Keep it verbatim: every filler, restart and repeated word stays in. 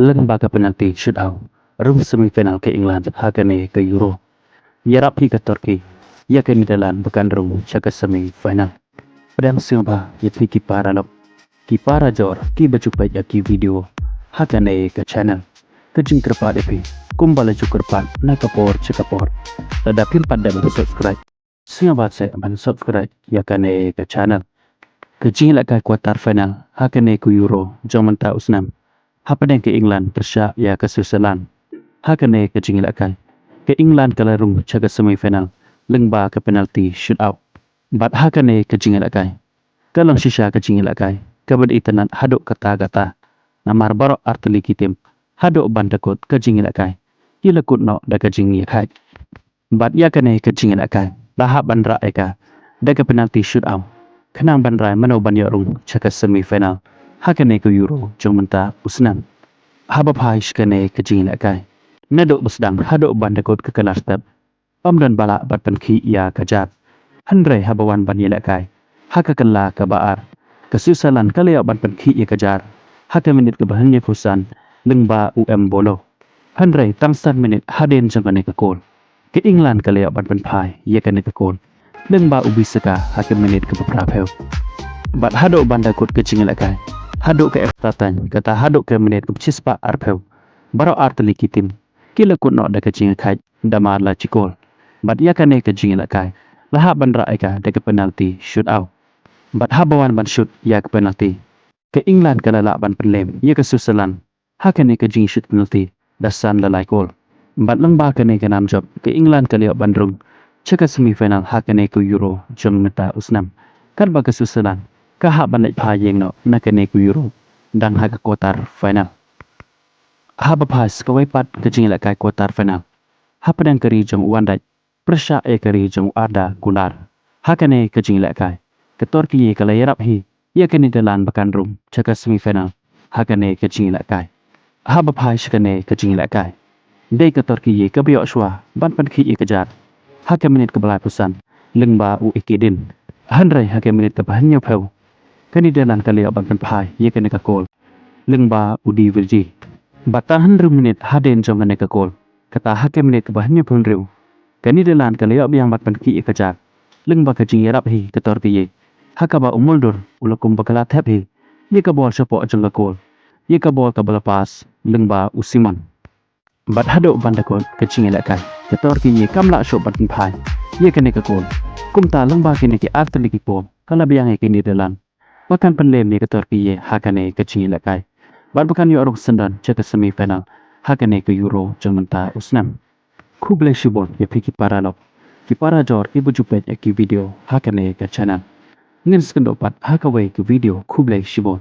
Lyngba ka penalty shootout, rung semi final ka England ha kane ka Euro. Ïarap hi ka Turkey ïa ka Netherlands ba kan rung sha ka semi final. Pdiang sngewbha ïa phi ki para lok, ki para jor kiba ju peit ïa ki video ha kane ka channel. Ka jingkyrpad ïa phi, kumba la ju kyrpad na ka por sha ka por, lada phim pat dep ban subscribe, sngewbha seh ban subscribe ïa kane ka channel. Ka jingïalehkai quarter final ha kane ka Euro jong mynta u snem, hapdeng ka England pyrshah ïa ka Switzerland. Ha kane ka jingïalehkai, ka England ka la rung sha ka semi final lyngba ka penalty shootout. Bad ha kane ka jingïalehkai, ka long shisha ka jingïalehkai kaba dei itynnad haduh katta katta, namar baroh artylli ki tim haduh ban da kut ka jingïalehkai ki la kut noh da ka jingïakhaid. Bad ïa kane ka jingïalehkai la hap ban rah ïa ka da ka penalty shootout, khnang ban rai mano ban ïoh rung sha ka semi final ha kane ka Euro jong mynta u snem. Haba phai sha kane ka jingïalehkai, naduh ba sdang haduh ban da kut ka kylla step, ym don ba lah ban pynkhih ïa ka jar. Hynrei haba wan ban ïalehkai ha ka kylla kaba ar, ka Switzerland ka la ïoh ban pynkhih ïa ka jar ha ka minit kaba hynñiewphew san lyngba u Embolo. Hynrei tang san minit hadien jong kane ka kol, ka England ka la ïoh ban pynphai ïa kane ka kol lyngba u Bissaka ha ka minit kaba phraphew. Bad haduh ban da kut ka jingïalehkai haduh ka extra time, kata haduh ka minit kaba shispah arphew, baroh artylli ki tim ki la kut noh da ka jingïakhaid da mar la shi kol. Bad ïa kane ka jingïalehkai la hap ban rah ïa ka da ka penalty shootout. Bad haba wan ban shoot ïa ka penalty, ka England ka la lah ban pynlem ïa ka Switzerland ha kane ka jingïashut penalty da san la lai kol. Bad lyngba kane ka nam jop, ka England ka la ïoh ban rung sha ka semi final ha kane ka Euro jong mynta u snem, katba ka Switzerland ka hap ban leit phai ïeng noh na kane ka Euro dang ha ka quarter final. Haba phai sa kawei pat ka jingïalehkai quarter final, hapdeng ka ri jong u Van Dijk pyrshah ïa ka ri jong u Arda Güler. Ha kane ka jingïalehkai, ka Turkey ka la ïarap hi ïa ka Netherlands ba kan rung sha ka semi final ha kane ka jingïalehkai. Haba phai sha kane ka jingïalehkai, dei ka Turkey kaba ïoh shuwa ban pynkhih ïa ka jar ha ka minit kaba laiphew san lyngba u Ekidin. Hynrei ha ka minit kaba hynñiewphew, ka Netherlands ka la ïoh ban pynphai ïa kane ka kol lyngba u De Vrij. Bad tang hynriew minit hadien jong kane ka kol, kata ha ka minit kaba hynñiewphew hynriew, ka Netherlands ka la ïoh biang ban pynkhih ïa ka jar lyngba ka jingïarap hi ka Turkey, ha kaba u Mulder u la kum ba ka la thep hi ïa ka bol shapoh jong ka kol, ïa ka bol kaba la pass lyngba u Simon. Bad haduh ban da kut ka jingïalehkai, ka Turkey kam lah shuh ban pynphai ïa kane ka kol. Kumta lyngba kine ki artylli ki kol, ka la biang ïa ka Netherlands ba kan pynlem ïa ka Turkey ha kane ka jingïalehkai, bad ba kan ïoh rung syndon sha ka semi final ha kane ka Euro jong mynta u snem. Khublei shibun ïa phi ki para lok, ki para jor kiba ju peit ïa ki video ha kane ka channel. Ngin sa ïakynduh pat ha kawei ka video. Khublei shibun.